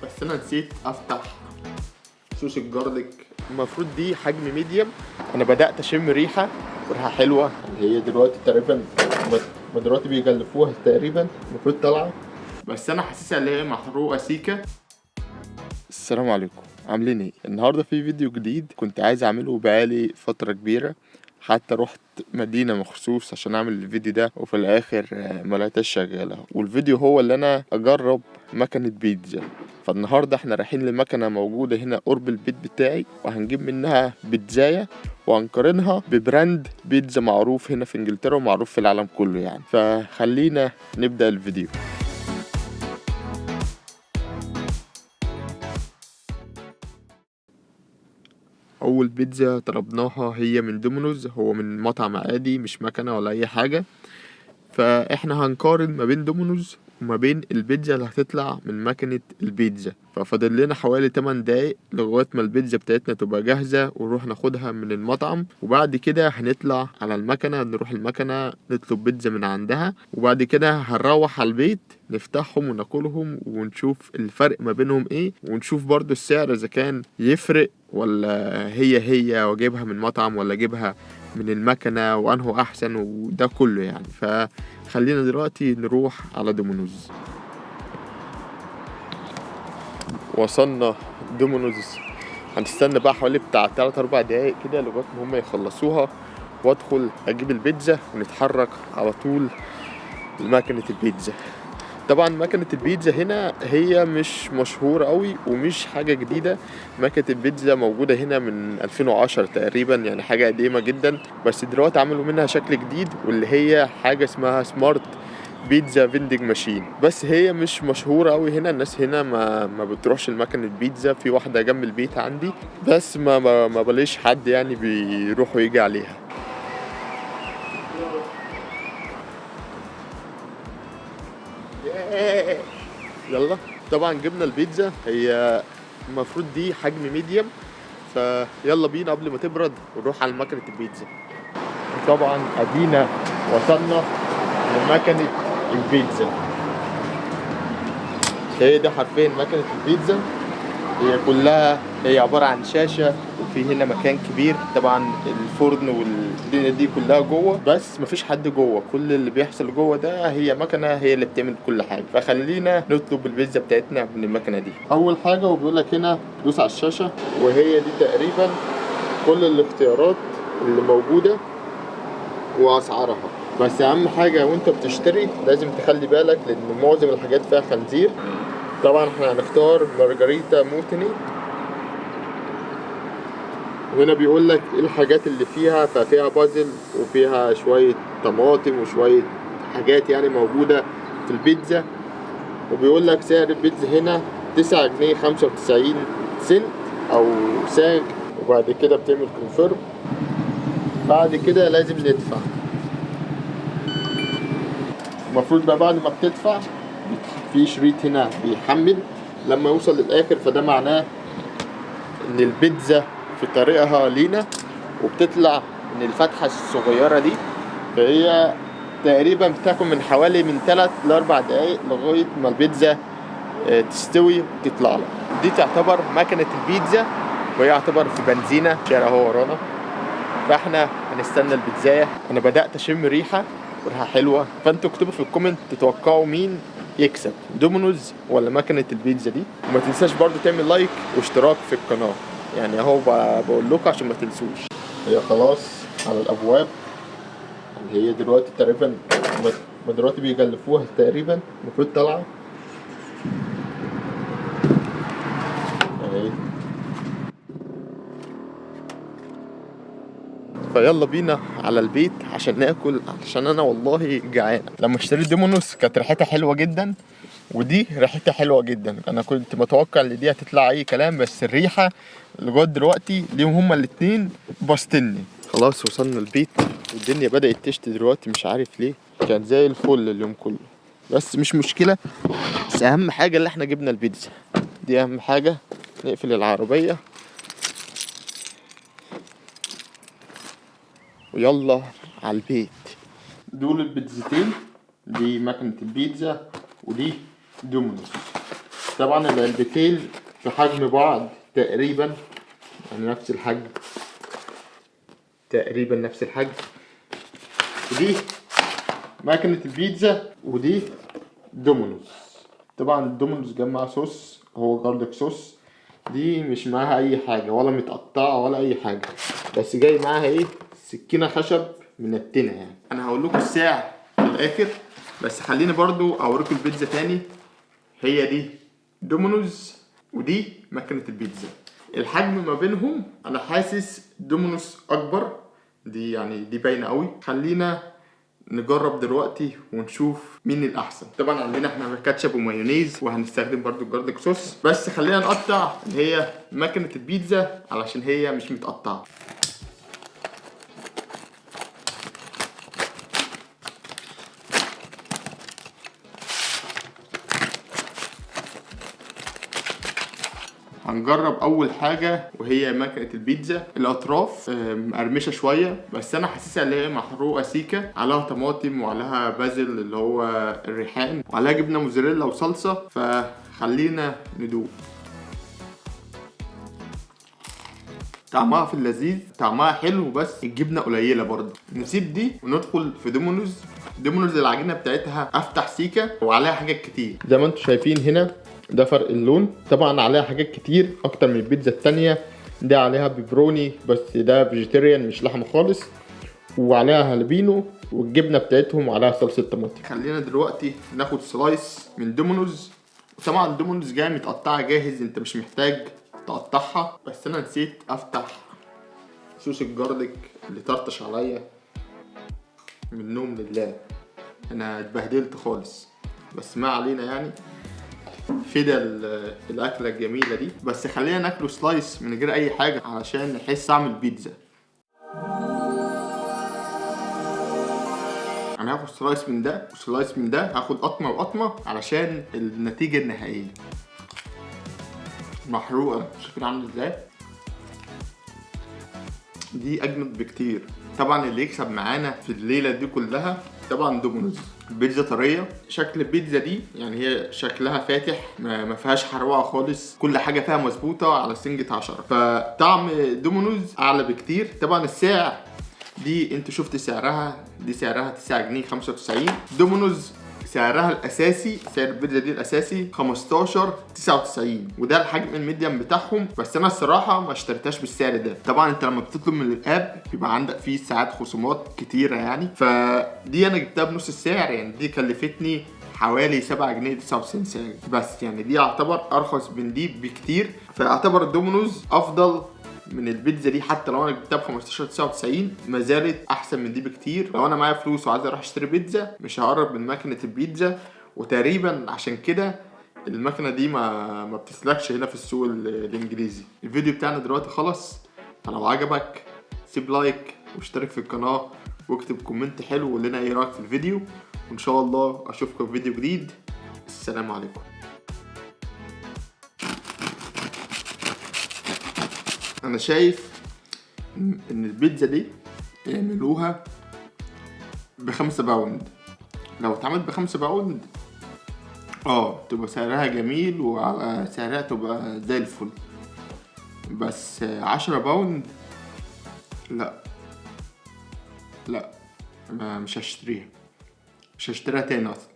بس انا نسيت افتح صوص ال garlic. المفروض دي حجم medium. انا بدات اشم ريحه، ريحه حلوة. هي دلوقتي تقريبا، ما دلوقتي بيغلفوها تقريبا، المفروض طالعه، بس انا حاسسها اللي هي محروقة سيكه. السلام عليكم، عاملين ايه؟ النهارده في فيديو جديد كنت عايز اعمله بقالي فترة كبيره، حتى رحت مدينة مخصوص عشان اعمل الفيديو ده، وفي الاخر ما لقيتهاش شغالة. والفيديو هو اللي انا اجرب مكنة بيتزا. فالنهاردة احنا رايحين لمكنة موجودة هنا قرب البيت بتاعي، وهنجيب منها بيتزاية وهنقارنها ب brand بيتزا معروف هنا في انجلترا ومعروف في العالم كله يعني. فخلينا نبدأ الفيديو. اول بيتزا طلبناها هي من دومينوز، هو من مطعم عادي مش مكنة ولا اي حاجة. فاحنا هنقارن ما بين دومينوز وما بين البيتزا اللي هتطلع من مكنة البيتزا. ففاضل لنا حوالي 8 دقايق لغاية ما البيتزا بتاعتنا تبقى جاهزة ونروح ناخدها من المطعم، وبعد كده هنطلع على المكنة، نروح المكنة نطلب بيتزا من عندها، وبعد كده هنروح على البيت نفتحهم وناكلهم ونشوف الفرق ما بينهم ايه، ونشوف برضو السعر اذا كان يفرق ولا هي هي، واجيبها من مطعم ولا اجيبها من المكنة وانه احسن وده كله يعني. فخلينا دلوقتي نروح على دومينوز. وصلنا دومينوز، هنستنى بقى حوالي بتاع 3-4 دقايق كده لغاية ما هم يخلصوها، وادخل اجيب البيتزا ونتحرك على طول لمكنة البيتزا. طبعا مكنة البيتزا هنا هي مش مشهورة قوي ومش حاجة جديدة. مكنة البيتزا موجودة هنا من 2010 تقريبا، يعني حاجة قديمة جدا، بس دلوقتي عملوا منها شكل جديد واللي هي حاجة اسمها smart pizza vending machine. بس هي مش مشهورة قوي هنا، الناس هنا ما بتروحش المكنة البيتزا. في واحدة جنب البيت عندي بس ما بليش حد يعني بيروح ويجي عليها. يلا طبعا جبنا البيتزا، هي المفروض دي حجم medium، فيلا بينا قبل ما تبرد ونروح على مكنة البيتزا. طبعا ادينا وصلنا لمكنة البيتزا. هي ده حرفيا مكنة البيتزا، هي كلها هي عبارة عن شاشة، وفي هنا مكان كبير طبعا الفرن والدنيا دي كلها جوه، بس مفيش حد جوه. كل اللي بيحصل جوه ده هي مكنة هي اللي بتعمل كل حاجة. فخلينا نطلب البيتزا بتاعتنا من المكنة دي. أول حاجة وبيقول لك هنا دوس على الشاشة، وهي دي تقريبا كل الاختيارات اللي موجودة وأسعارها. بس أهم حاجة وأنت بتشتري لازم تخلي بالك، لأن معظم الحاجات فيها خنزير. طبعا احنا هنختار مارجريتا موتني، وهنا بيقول لك ايه الحاجات اللي فيها. ففيها بازل وفيها شوية طماطم وشوية حاجات يعني موجودة في البيتزا. وبيقول لك سعر البيتزا هنا 9 جنيه 95 سنت او ساغ. وبعد كده بتعمل confirm. بعد كده لازم ندفع. المفروض بقى بعد ما بتدفع في شريط هنا بيحمل لما يوصل للآخر، فده معناه إن البيتزا في طريقها لينا، وبتطلع من الفتحة الصغيرة دي. فهي تقريبا بتاخد من حوالي من 3 ل4 دقايق لغاية ما البيتزا تستوي وتطلع لك. دي تعتبر مكنة البيتزا، وهي يعتبر في بنزينة شارع اهو ورانا. فاحنا هنستنى البيتزاية. انا بدأت اشم ريحة، ريحة حلوة. فانتوا اكتبوا في ال comment تتوقعوا مين يكسب، دومينوز ولا مكنة البيتزا دي. وما تنساش برضو تعمل like واشتراك في القناة، يعني اهو بقول لكم عشان ما تنسوش. هي خلاص على الابواب، هي دلوقتي تقريبا ما دلوقتي بيغلفوها تقريبا، المفروض طالعة اهي. فيلا بينا على البيت عشان ناكل، عشان انا والله جعان. لما اشتريت دومينوز كانت ريحتها حلوة جدا، ودي ريحتها حلوة جدا. انا كنت متوقع ان دي هتطلع اي كلام، بس الريحة لغاية دلوقتي ليهم هما الاتنين بسطني. خلاص وصلنا البيت والدنيا بدأت تشتي دلوقتي، مش عارف ليه. كان زي الفل اليوم كله، بس مش مشكلة. بس اهم حاجة اللي احنا جبنا البيتزا دي، اهم حاجة. نقفل العربية ويلا على البيت. دول البيتزتين، دي مكنة البيتزا ودي دومينوز. طبعا العلبتين في حجم بعض تقريبا، يعني نفس الحجم تقريبا، نفس الحجم. ودي ماكينة البيتزا، ودي دومينوز. طبعا دومينوز جاي معاها صوص، هو garlic sauce. دي مش معاها اي حاجة، ولا متقطعة ولا اي حاجة، بس جاي معاها ايه؟ سكينة خشب منتنة يعني. انا هقول لكم السعر في الاخر، بس خليني برضو اوريكم البيتزا تاني. هي دي دومينوز ودي ماكينة البيتزا. الحجم ما بينهم انا حاسس دومينوز اكبر، دي يعني دي باينة قوي. خلينا نجرب دلوقتي ونشوف مين الاحسن. طبعا عندنا احنا كاتشب ومايونيز، وهنستخدم برضو ال garlic sauce، بس خلينا نقطع اللي هي ماكينة البيتزا علشان هي مش متقطعة. هنجرب اول حاجة وهي ماكينة البيتزا. الاطراف مقرمشه شوية، بس انا حاسسها اللي هي محروقة سيكه، عليها طماطم وعليها basil اللي هو الريحان، وعليها جبنه موزاريلا وصلصه. فخلينا ندوق. طعمها في اللذيذ، طعمها حلو، بس الجبنة قليله برضه. نسيب دي وندخل في دومينوز. دومينوز العجينة بتاعتها افتح سيكه وعليها حاجات كتير زي ما انتم شايفين هنا، ده فرق اللون. طبعا عليها حاجات كتير اكتر من البيتزا التانية. ده عليها بيبروني، بس ده vegetarian مش لحمه خالص، وعليها هالبينو، والجبنه بتاعتهم وعليها صلصه طماطم. خلينا دلوقتي ناخد slice من دومينوز. طبعا دومينوز جاية متقطعه جاهز، انت مش محتاج تقطعها، بس انا نسيت افتح صوص ال garlic اللي طرطش عليا من النوم لله، انا اتبهدلت خالص، بس ما علينا يعني، فدا الاكلة الجميلة دي. بس خلينا ناكله slice من غير اي حاجة علشان نحس طعم البيتزا. انا هاخد slice من ده و slice من ده، هاخد قطمه وقطمه علشان النتيجة النهائية. محروقة، شايفين عامل ازاي؟ دي اجمد بكتير. طبعا اللي يكسب معانا في الليلة دي كلها طبعا دومينوز. البيتزا طرية، شكل البيتزا دي يعني هي شكلها فاتح، ما فيهاش حروقه خالص، كل حاجة فيها مظبوطة على سنجة 10. فطعم دومينوز اعلى بكتير. طبعا السعر دي انت شفت سعرها، دي سعرها 9 جنيه 95. دومينوز سعرها الاساسي، سعر البيتزا دي الاساسي 15.99، وده الحجم ال medium بتاعهم. بس انا الصراحة ما اشتريتهاش بالسعر ده. طبعا انت لما بتطلب من ال app بيبقى عندك فيه ساعات خصومات كتيرة يعني، فدي انا جبتها بنص السعر، يعني دي كلفتني حوالي 7 جنيه 99 سنت بس، يعني دي يعتبر ارخص من دي بكتير. فيعتبر دومينوز افضل من البيتزا دي، حتى لو انا جبتها ب 15.99 ما زالت احسن من دي بكتير. لو انا معايا فلوس وعايز اروح اشتري بيتزا مش هقرب من ماكينة البيتزا، وتقريبا عشان كده الماكينة دي ما بتسلكش هنا في السوق الانجليزي. الفيديو بتاعنا دلوقتي خلص، فلو عجبك سيب like واشترك في القناة واكتب comment حلو وقول لنا ايه رايك في الفيديو، وان شاء الله اشوفكم في فيديو جديد. السلام عليكم. انا شايف ان البيتزا دي يعملوها ب5 pound، لو اتعملت ب5 pound تبقى سعرها جميل وعلى سعرها تبقى زي الفل، بس 10 pound لا لا، مش هشتريها، مش هشتريها تاني اصلا.